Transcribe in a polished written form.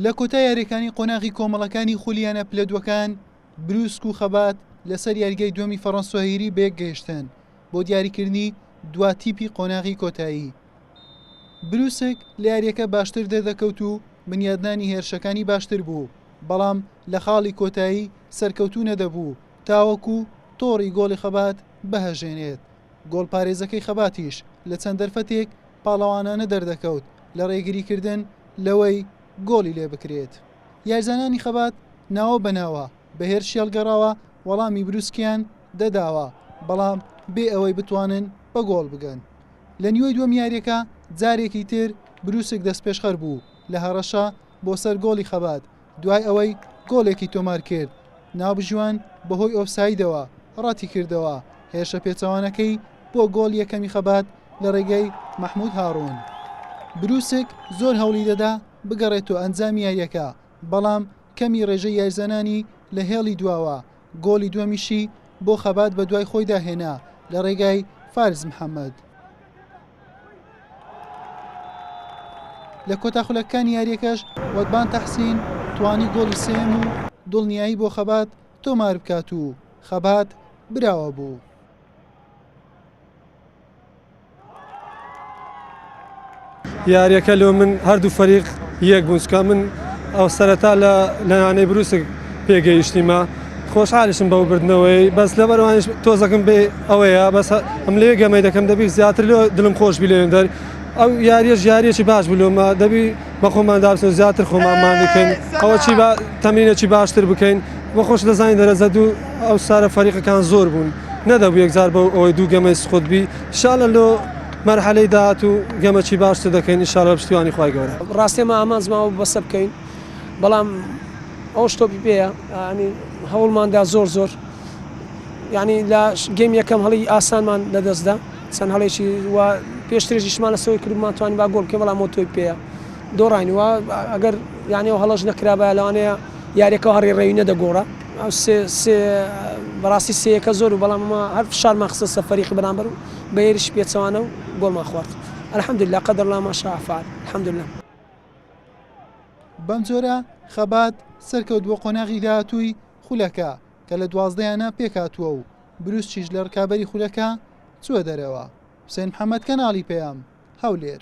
لە کۆتا یاریەکانی قۆناغی کۆمەڵەکانی خولی یانە پلە دووەکان، بروسک و خەبات لەسەر یاریگای دووەمی فەڕەنسۆهیری بەیەکگەیشتن بۆ دیاریکردنی دوا تیپی قۆناغی کۆتایی. بروسک لە یاریەکە باشتر دەردەکەوت و بنیادنانی هێرشەکانی باشتر بوو، بەڵام لە خاڵی کۆتایی سەرکەوتوو نەدەبوو تاوەکو تۆڕی گۆڵی خەبات بهەژێنێت. گۆڵپارێزەکەی خەباتیش لە چەند دەرفەتێک پاڵەوانانە دەردەکەوت لە ڕێگریکردن لەوەی گۆڵی لێبکرێت. یاریزانانی خەبات ناوە بە ناوە بە هێرشی هەڵگەڕاوە وەڵامی بروسکیان دەداوە، بەڵام بێ ئەوەی بتوانن بە گۆڵ بگەن. لە نیوەی دووەمی یارییەکە جارێکی تر بروسک دەستپێشخەر بوو لە هەڕەشە بۆ سەر گۆڵی خەبات، دوای ئەوەی گۆڵێکی تۆمارکرد، ناوبژیوان بەهۆی ئۆفسایدەوە ڕەتیکردەوە هێرشە پێچەوانەکەی بۆ گۆڵی یەکەمی خەبات لە ڕێگەی مەحمود هاڕون. بروسک زۆر هەوڵی دەدا بگەڕێتەوە ئەنجامی یارییەکە، بەڵام کەمی ڕێژەی یاریزانانی لە هێڵی دواوە گۆڵی دووەمیشی بۆ خەبات بەدوای خۆیدا هێنا لە ڕێگای فارس محەمەد. لە کۆتا خولەکەکانی یارییەکەش وەدبان تەحسین توانی گۆڵی سێیەم و دڵنیایی بۆ خەبات تۆمار بکات و خەبات براوە بوو. یاریەکە لۆ من هەردوو فەریق یەک بوون چکە من ئەو سەرەتا لە لەنانەی بروسک پێگەیشتیمە خۆشحالیشم بەو بردنەوەی بەس لەبەروانیش تۆزەکەم بێ ئەوەیە بەس ئەم لێ گەمەی دەکەم دەبی زیاتر لۆ دڵم خۆش بی لێن دەر ئەو یاریەش یاریەکی باش بلۆمە دەبی بە خۆمان دابسن زیاتر خۆمان ماندی بکەین ئەوە چی با تەمرینێکی باشتر بکەین بە خۆش دەزانین دەرەجە دوو ئەو سارە فەریقەکان زۆر بوون نەدەبوو یەکجار بەو ئەوەی دوو گەمەی سخۆت بی ئیشاڵە لۆ مەرحەلەی داهاتوو گەمەکی باشتر دەکەین ئیشاڵە بە پشتیوانی خوای گەورە. ڕاستە ئێمە ئامانجمان ئەوە بوو بەسە بکەوین بەڵام ئەوەش تۆپی پێیە یانی هەوڵماندا زۆر زۆر یانی لە گەیم یەکەم هەڵی ئاسانمان لەدەستدا چەند هەڵێکی و پێشترش ئیشمان لەسەوەی کردمان توانی با گۆڵ بکەین بەڵام ئەوە تۆپی پێیە دۆڕاین و ئەگەر یانی ئەو هەڵەش نەکرابایە لەوانەیە یاریەکە هەڕی ڕێوی نەدەگۆڕا ئەو سێ سێ بەڕاستی سێیەکە زۆر و بەڵام ئەمە هەر فشارمان خستە سەر فەریقی بەرامبەر و بە هێرشی پێچەوانە و گۆڵمان خوارد الحمدلله قدر الله ما شاء فعل الحمدلله. بەمجۆرە خەبات سەرکەوت بۆ قۆناغی داهاتووی خولەکە کە لە 12 یانە پێکهاتووە و بروسکیش لە رکابەری خولەکە چووە دەرەوە. حوسێن محەمەد کەناڵی پەیام، هەولێر.